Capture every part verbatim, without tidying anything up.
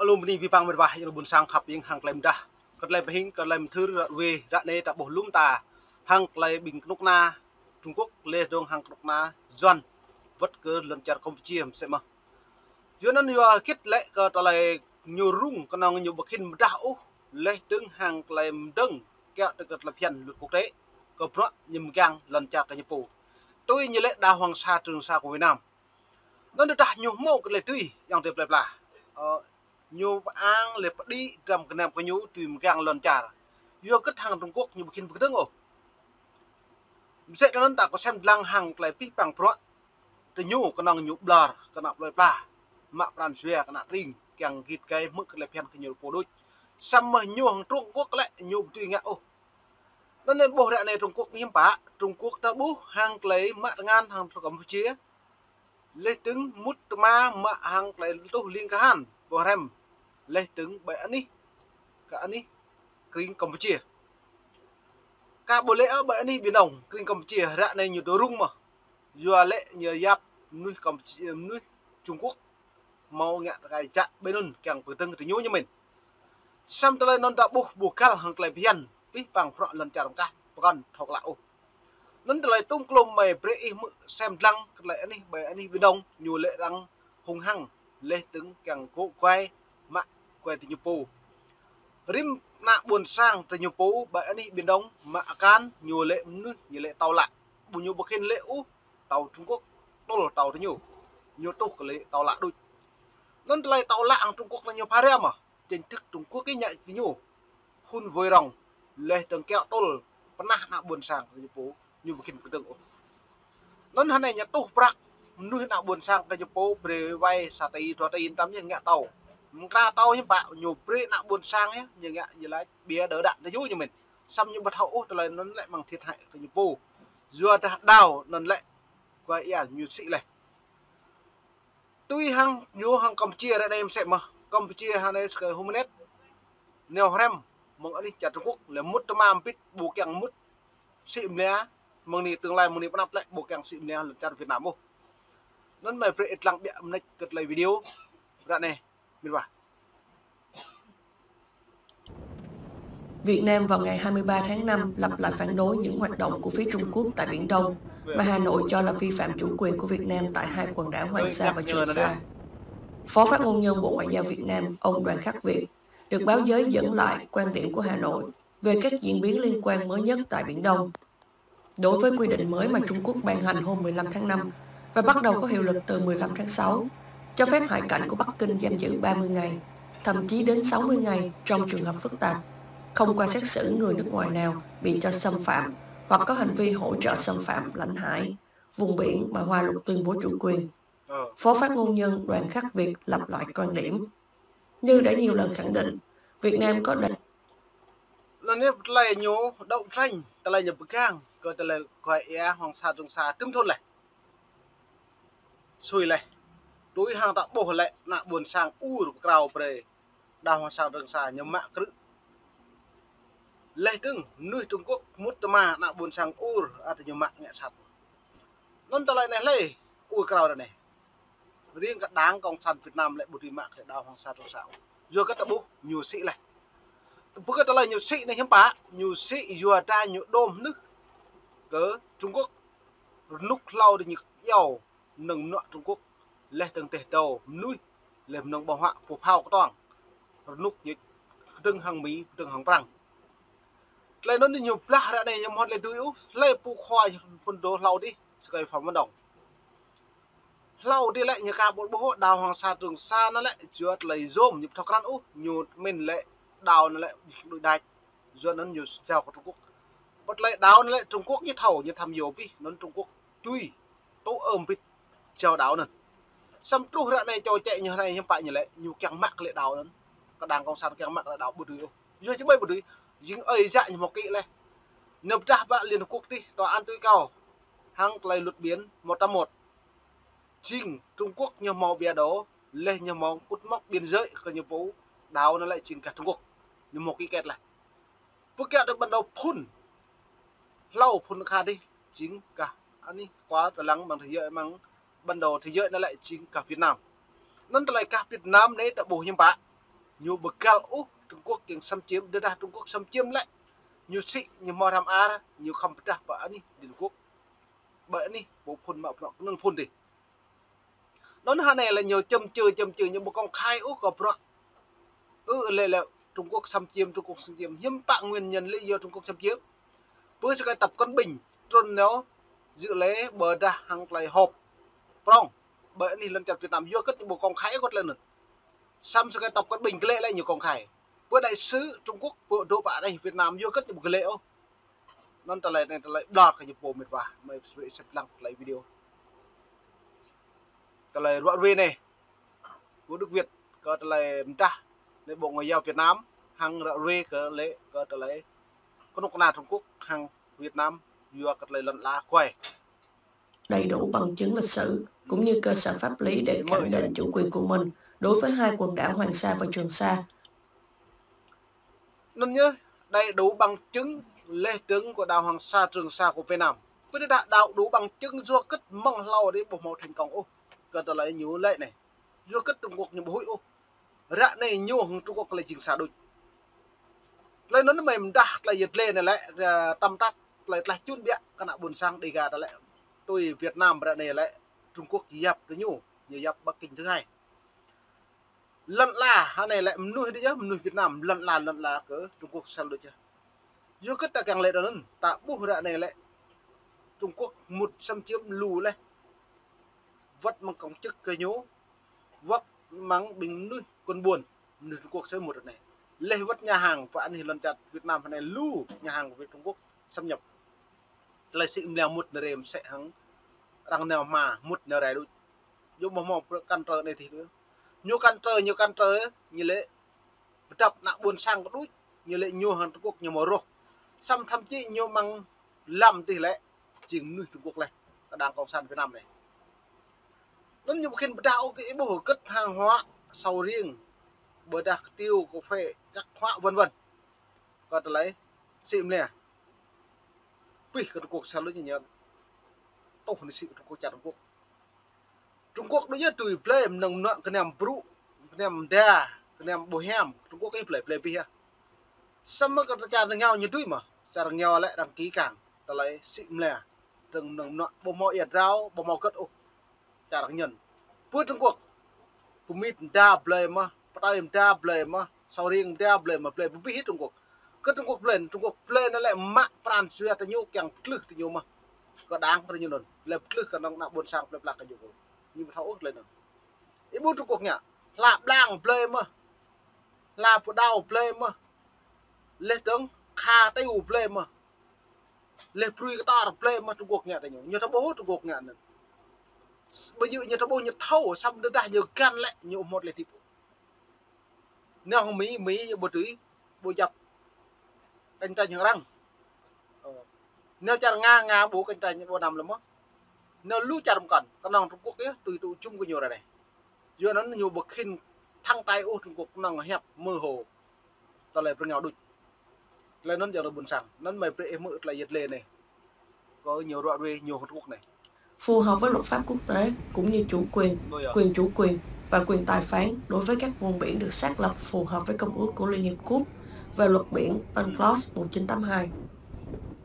Lŏm bơni abih bang met wa, yang ƀôn sang khăp yang hăng tơlơi mơdah. Kơ tơlơi pơhing, kơ tơlơi mơthưr, ră ruai, ră anai ta ƀuh lŏm ta hăng tơlơi ƀing kơnuk kơna Trung Quốc, lĕ dơ̆ng hăng kơnuk kơna Yuan, wơ̆t kơ lŏn čar Campuchia mơsĕ mơh. Yua anŭn yua hơget lĕ kơ tơlơi ñu rŭng kơnơ̆ng ñu ƀu khĭn mơdah ôh, lĕ dơ̆ng hăng tơlơi mơdơ̆ng kiaŏ tơ kơ tơlơi phiăn luật quốc tế, kơ bruă ñu mơgang lŏn čar kơ ñu pô. Tui ñu lĕ đảo Hoàng Sa Trường Sa của Việt Nam. Anŭn tơdah ñu hmâo kơ tơlơi tui, yang tui plơi pla. Ơ, ñu pơang lĕ pơđĭ dram gơnam kơ ñu tui mơgang lŏn čar. Yua hơget hăng Trung Quốc ñu ƀu khĭn pơkơdơ̆ng ôh. Mơsĕ tơ anŭn ta kơsem dlăng hăng tơlơi pih pang bruă tơ ñu kơnơ̆ng ñu ƀlŏr kơ ană plơi pla, mă pran jua kơ ană tring, kiăng git gai hmư̆ kơ tơlơi phiăn kơ ñu pô đôč. Samơ̆ ñu hăng Trung Quốc lĕ ñu ƀu tui ngă ôh. Anŭn anai ƀuh ră anai Trung Quốc ñu hiư̆m pă, Trung Quốc ta ƀuh hăng tơlơi mă tơngan hăng Campuchia. Lĕ dơ̆ng mŭt tơma mă hăng tơlơi tuh ling kahan, ƀu hrăm. Lĕ dơ̆ng ƀơi anih, kơ anih krĭng Campuchia. Kơ ƀu lĕ ôh ƀơi anih Biển Đông, krĭng Campuchia, ră anai ñu dŏ rŭng mơh. Yua lĕ ñu yap mơnuih Campuchia, mơnuih Trung Quốc hmâo ngă tơkai čă ƀơi anŭn kiăng pơkơdơ̆ng kơ tơ ñu ñu mĭn. Samơ̆ tơlơi anŭn ta ƀuh ƀu găl hăng tơlơi phiăn, pih pang bruă lŏn čar mơkah pơkŏn thâo klă ôh. Anŭn tơlơi tŭm klŏm mơi brơi ih hmư̆ sem dlăng kơ tơlơi anih ƀơi anih Biển Đông ñu lĕ arăng hung hăng, lĕ dơ̆ng kiăng gŏ guai mă guai tơ ñu pô. Rĭm ană ƀôn sang tơ ñu pô ƀơi anih Biển Đông mă akan ñu lĕ mơnuih ñu lĕ tâo lă. Ƀu ñu ƀu khĭn lĕ ôh tâo Trung Quốc, tơl tâo tơ ñu. Ñu tuh kơ lĕ tâo lă đôč. Anŭn tơlơi tâo lă hăng Trung Quốc anŭn ñu pha ria mơh. Chính thức Trung Quốc ñu ngă tơ ñu hun vui rong, lĕ dơ̆ng kiaŏ tơl pơnah ană ƀôn sang tơ ñu pô, ñu ƀu khĭn pơkơdơ̆ng ôh. Anŭn hơnai ñu tuh prăk mơnuih ană ƀôn sang tơ ñu pô brơi wai sa tỉ, dua tỉ tam ñu ngă tâo. Mơkra tâo hiư̆m pă ñu brơi ană ƀôn sang ñu, ñu ngă ñu laĭ ƀiă đơ đă tơ ñu ñu mĭn. Samơ̆ ñu ƀu thâo ôh tơlơi anŭn lĕ mơ̆ng thiệt hại tơ ñu pô. Yua dah đảo anŭn lĕ kơ ia ñu sĭ leh. Tui hăng ñu hăng Campuchia ră anai mơsĕ mơh. Campuchia hơnai sơkơi hơmnet neo hrăm mơ̆ng anih čar Trung Quốc lĕ mŭt tơma mpit ƀu kiăng mŭt sĭ mlia mơ̆ng anai, tương lai mơ̆ng anai pơ anăp lĕ ƀu kiăng sĭ mlia lŏn čar Việt Nam ôh. Anŭn mơi brơi ih lăng ƀiă mơneč kơ tơlơi video ră anai. Mĭn wa. Việt Nam vào ngày hai mươi ba tháng năm lặp lại phản đối những hoạt động của phía Trung Quốc tại Biển Đông mà Hà Nội cho là vi phạm chủ quyền của Việt Nam tại hai quần đảo Hoàng Sa và Trường Sa. Phó phát ngôn nhân Bộ Ngoại giao Việt Nam, ông Đoàn Khắc Việt, được báo giới dẫn lại quan điểm của Hà Nội về các diễn biến liên quan mới nhất tại Biển Đông. Đối với quy định mới mà Trung Quốc ban hành hôm mười lăm tháng năm và bắt đầu có hiệu lực từ mười lăm tháng sáu, cho phép hải cảnh của Bắc Kinh giam giữ ba mươi ngày, thậm chí đến sáu mươi ngày trong trường hợp phức tạp, không qua xét xử người nước ngoài nào bị cho xâm phạm hoặc có hành vi hỗ trợ xâm phạm lãnh hải, vùng biển mà Hoa Luật tuyên bố chủ quyền. Ờ. Phó phát ngôn nhân Đoàn Khắc Việt lặp lại quan điểm. Như đã nhiều lần khẳng định, Việt Nam có đầy Anŭn yơh tơlơi ñu đấu tranh, tơlơi ñu pơgang kơ tơlơi kơ ia Hoàng Sa Trường Sa tơm thun leh. Sui leh. Tui hăng ta ƀuh lĕ ană ƀôn sang ur pơkrao brơi đảo Hoàng Sa Trường Sa ñu mă krư̆. Leh dơ̆ng mơnuih Trung Quốc mŭt tơma ană ƀôn sang ur, ăt ñu mă ngă sat. Anŭn tơlơi anai hlơi ur krao ră anai. Riêng kơ Đảng Cộng sản Việt Nam lĕ ƀu dưi mă kơ đảo Hoàng Sa Trường Sa. Yua kơ ta ƀuh ñu sĭ leh. Ƀu kơ tơlơi ñu sĭ anai hiư̆m pă, ñu sĭ yua dah ñu đôm mơnuih kơ Trung Quốc. Rơnŭk hlâo dah ñu iâu mơnơ̆ng mơnuă Trung Quốc, leh dơ̆ng teh dâu mơnuih, leh mơnơ̆ng ƀơ̆ng huă pơphao kơtuang. Rơnŭk ñu kơdơ̆ng hăng Mi, kơdơ̆ng hăng Prăng. Tơlơi anŭn ñu blah ră anai ñu mơ̆n lĕ dưi ôh, hlơi pô khua phŭn dô hlâo dih, sơkơi Phạm Văn Đồng. Hlâo dih lĕ ñu ka ƀuh ƀuh đảo Hoàng Sa Trường Sa anŭn lĕ yua tơlơi yôm ñu ƀu thâo krăn ôh, ñu mĭn lĕ đảo anŭn lĕ đuaĭ đač. Yua anŭn ñu jao kơ Trung Quốc. Ƀơi tơlơi đảo anŭn lĕ Trung Quốc ñu thâo, ñu tham yô pih, anŭn Trung Quốc tui tŭ ơm pit jao đảo anŭn. Samơ̆ truh ră anai čô čĕ ñu anai hiư̆m pă ñu lĕ, ñu kiăng mă kơ lĕ đảo anŭn. Kơ Đảng Cộng sản kiăng mă kơ lĕ đảo ƀu dưi ôh. Yua či ƀai ƀu dưi, jing ơi yă ñu hmâo kĭ leh. Nao pơdah ƀă Liên Hợp Quốc tih, Tòa án Tối Cao, hăng tơlơi luật biển một trăm một. Jing Trung Quốc ñu hmâo ƀiă đô, leh ñu hmâo cột mốc biên giới kơ ñu pô, đảo anŭn lĕ jing gah Trung Quốc. Ñu hmâo ký kết leh. Pơkiaŏ tơ ƀăn đô phŭn. Hlâo phŭn kha dih, jing gah anih kua tơlăng mơ̆ng thế giới, mơ̆ng bản đồ thế giới anŭn lĕ jing gah Việt Nam. Anŭn tơlơi gah Việt Nam anai ta ƀuh hiư̆m pă. Ñu ƀu găl ôh Trung Quốc kiăng xâm chiếm, tơdah Trung Quốc xâm chiếm lĕ ñu sĭ, ñu hmâo hrăm ar, ñu khŏm pơdah pơ anih Liên Hợp Quốc. Ƀơi anih pô phŭn mă bruă kơnơ̆ng phŭn dih. Anŭn hơnai lĕ ñu châm chơ, châm chơ, ñu ƀu công khai ôh kơ bruă. Ư, lĕ lĕ Trung Quốc xâm chiếm, Trung Quốc xâm chiếm. Hiư̆m pă nguyên nhân lý do Trung Quốc xâm chiếm? Pơ sơkai Tập Cận Bình trŭn nao dự lễ ƀôdah hăng tơlơi họp prong ƀơi anih lŏn čar Việt Nam, yua hơget ñu ƀu công khai ôh kơ tơlơi anŭn. Samơ̆ sơkai Tập Cận Bình glaĭ lĕ ñu công khai. Pơ đại sứ Trung Quốc pơ dŏ pơ anih Việt Nam, yua hơget ñu ƀu glaĭ ôh. Anŭn tơlơi anai tơlơi ƀlŏr kơ ñu pô mĕt wa, mơi sui sep lăng tơlơi video. Tơlơi ruă ruê anai, Vũ Đức Việt kơ tơlơi mơdah lĕ Bộ Ngoại giao Việt Nam, hăng ruă ruê kơ lĕ kơ tơlơi kơnuk kơna Trung Quốc hăng Việt Nam, yua kơ tơlơi lŏn ala kuai. Đầy đủ bằng chứng lịch sử cũng như cơ sở pháp lý để khẳng định chủ quyền của mình đối với hai quần đảo Hoàng Sa và Trường Sa. Anŭn yơh, đầy đủ bằng chứng lĕ dơ̆ng kơ đảo Hoàng Sa, Trường Sa của Việt Nam. Pơ tơdah đầy đủ bằng chứng yua hơget mơ̆ng hlâo dih ƀu hmâo thành công ôh kơ tơlơi ñu lĕ anai. Yua hơget Trung Quốc ñu ƀu huĭ ôh. Ră anai ñu hăng Trung Quốc lĕ jing sa đôč. Tơlơi anŭn mơi mơdah tơlơi yet lĕ anai lĕ, ơ, tơm tăt tơlơi tlaih čun biă kơ ană ƀôn sang Đêga ta lĕ. Tui Việt Nam ră anai lĕ Trung Quốc yap tơ ñu, ñu yap Bắc Kinh thứ hai. Lŏn ala hơnai lĕ mơnuih dih yơh, mơnuih Việt Nam, lŏn ala, lŏn ala kơ Trung Quốc sel đôč yơh. Yua hơget ta kiăng lĕ tơ anŭn, ta ƀuh ră anai lĕ Trung Quốc mŭt xâm chiếm lu leh. Wơ̆t mơ̆ng công chức kơ ñu, wơ̆t mơ̆ng ƀing mơnuih kŭn ƀuôn, mơnuih Trung Quốc sel mŭt ră anai. Leh wơ̆t nhà hàng pơ anih lŏn čar Việt Nam hơnai lu nhà hàng của Việt Trung Quốc xâm nhập. Tơlơi sĭ mơlia mŭt nao rai mơsĕ hăng arăng nao hma mŭt nao rai đôč. Ñu ƀu hmâo cản trở anai dih ôh. Ñu cản trở, ñu cản trở, ñu lĕ pơdăp ană ƀôn sang kơ đôč, ñu lĕ ñu hăng Trung Quốc ñu hmâo rŏh. Samơ̆ thậm chí ñu mơ̆ng lăm dih lĕ jing mơnuih Trung Quốc leh, kơ đảng Cộng sản Việt Nam anai. Anŭn ñu ƀu khĭn pơdah ôh kơ ih ƀuh hơget hàng hóa, sầu riêng, ƀôdah hơtiâo, cà phê, các hóa vân vân. Kơ tơlơi sĭ mơlia. Pih kơ Trung Quốc sel đôč ñu tuh anai sĭ kơ Trung Quốc, čar Trung Quốc. Trung Quốc đôč yơh tui blơi mơnơ̆ng mơnuă kơnăm brŭ, kơnăm mơda, kơnăm ƀu hiam. Trung Quốc yơh blơi, blơi pih yơh. Samơ̆ kơ čar rơngiao ñu dưi mơ̆, čar rơngiao lĕ arăng ký cam tơlơi sĭ mơlia. Dơ̆ng mơnơ̆ng mơnuă ƀu hmâo ia drao, ƀu hmâo hơget ôh. Čar arăng ñen. Pơ Trung Quốc, pơmit mơda blơi mơ̆, pơtơi mơda blơi mơ̆, sầu riêng mơda blơi mơ̆, blơi pơpih Trung Quốc. Kơ Trung Quốc blơi, Trung Quốc blơi anai lĕ mă pran jua tơ ñu kiăng pơtlưh tơ ñu mơ̆. Kơ đảng kơ ñu anŭn, lĕ pơtlưh kơ ană ƀôn sang plơi pla kơ ñu. Ñu ƀu thâo ôh tơlơi anŭn. Ih ƀuh Trung Quốc ngă, hla blang blơi mơ̆, hla pơđao blơi mơ̆, leh dơ̆ng kha têu blơi mơ̆, leh brui kơtor blơi mơ̆ Trung Quốc ngă tơ ñu. Ñu thâo ƀuh Trung Quốc ngă anŭn. Ƀu djơ̆ ñu thâo ƀuh, ñu thâo, samơ̆ tơdah ñu găn lĕ ñu ƀu hmâo tơlơi hơdip. Nao hăng Mi, Mi ñu ƀu dưi, ƀu djăp cạnh tranh hăng arăng. Ơ. Nao čar Nga, Nga ƀu cạnh tranh, ƀu năm lơi mơ̆. Nao lu čar mơkăn, kơnơ̆ng Trung Quốc yơh tui tŭ jum kơ ñu ră anai. Yua anŭn ñu ƀu khĭn thăng tai ôh Trung Quốc, kơnơ̆ng hiăp mơ hồ. Tơlơi pơrơngiao đôč. Tơlơi anŭn jang tơ ƀôn sang. Anŭn mơi brơi ih hmư̆ tơlơi yet lĕ anai. Kơ ñu ruă ruê ñu Trung Quốc anai. Phù hợp với luật pháp quốc tế cũng như chủ quyền, quyền chủ quyền và quyền tài phán đối với các vùng biển được xác lập phù hợp với Công ước của Liên Hiệp Quốc về luật biển, UNCLOS một chín tám hai.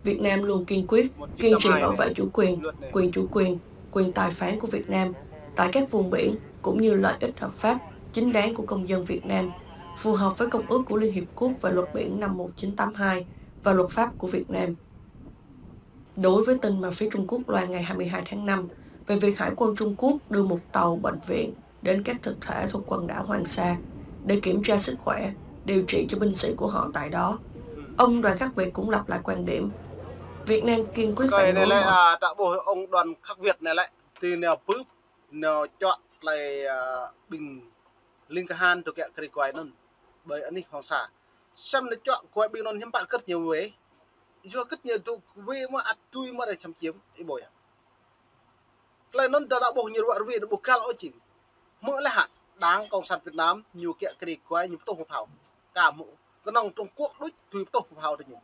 Việt Nam luôn kiên quyết, kiên trì bảo vệ chủ quyền, quyền chủ quyền, quyền tài phán của Việt Nam tại các vùng biển cũng như lợi ích hợp pháp, chính đáng của công dân Việt Nam, phù hợp với Công ước của Liên Hiệp Quốc về luật biển năm một chín tám hai và luật pháp của Việt Nam. Đối với tin mà phía Trung Quốc loan ngày hai mươi hai tháng năm về việc Hải quân Trung Quốc đưa một tàu bệnh viện đến các thực thể thuộc quần đảo Hoàng Sa để kiểm tra sức khỏe, điều trị cho binh sĩ của họ tại đó, ông Đoàn Khắc Việt cũng lặp lại quan điểm Việt Nam kiên quyết phải ngưng mọi, à, ta ƀuh ông Đoàn Khắc Việt anai lĕ, tui nao bưp, nao čuă tơlơi, à, ƀing ling kahan tơ kiă kri kuai anŭn, ƀơi anih Hoàng Sa. Samơ̆ nao čuă kuai ƀing anŭn hiư̆m pă hơget ñu wai. Yua hơget ñu dŏ wai mơ̆ ăt dưi mơ̆ rai xâm chiếm, ih ƀuh yơh. Tơlơi anŭn tơdah ƀuh ñu ruă ruê, ñu ƀu găl ôh jing. Hmư̆ leh hă, đảng Cộng sản Việt Nam ñu kiă kri kuai ñu pơtuh pơphao. Ka hmư̆, kơnơ̆ng Trung Quốc đôč dưi pơtuh pơphao tơ ñu.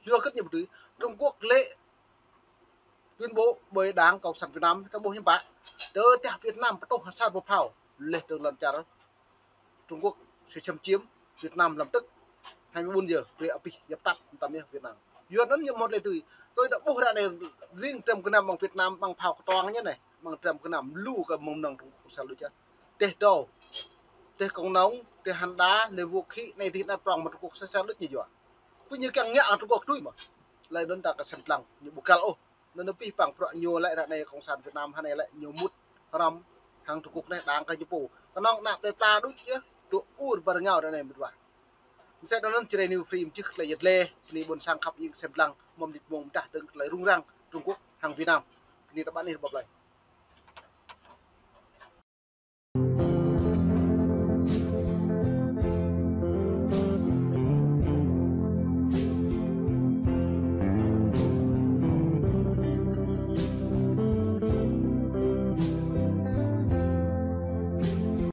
Yua hơget ñu ƀu dưi, Trung Quốc lĕ tuyên bố ƀơi đảng Cộng sản Việt Nam, ka ƀuh hiư̆m pă. Tơdah Việt Nam pơtuh sat pơphao, leh dơ̆ng lŏn čar Trung Quốc sĭ xâm chiếm, Việt Nam lâm tức hai mươi bốn giờ, brơi abih dập tắt tăm yơh Việt Nam. Yua anŭn ñu mơ̆t lĕ tui. Tui ta ƀuh ră anai ring trăm gơnam ƀăng Việt Nam, ƀăng phao kơtuang ñu anai, ƀăng trăm gơnam lu kơ mơ̆ng mơnơ̆ng Trung Quốc sel đôč yơh. Teh Dau, teh Công Nông, teh Hăn Đa, lĕ vũ khí anai teh anŭn prong mơ̆ng Trung Quốc sel sel đôč ñu yua. Pơ ñu kiăng ngă Trung Quốc tui mơ̆. Lĕ anŭn ta kơ sem lăng, ñu ƀu găl ôh. Anŭn abih bang bruă ñu lĕ ră anai Cộng sản Việt Nam hă anai lĕ ñu mŭt hrŏm hăng Trung Quốc anai đang kơ ñu pô. Kơnơ̆ng ană plei pla đôč yơh, tŭ ur ƀar rơngiao ră anai mĭt wa. Mơsĕ anŭn Jrai New Free mơčih tơlơi yet lĕ, bơni ƀôn sang khăp ing sem lăng, mơ̆m dit mông mơdah dơ̆ng tơlơi rŭng răng Trung Quốc hăng Việt Nam. Bơni tơƀă anih ƀơ̆p lơi.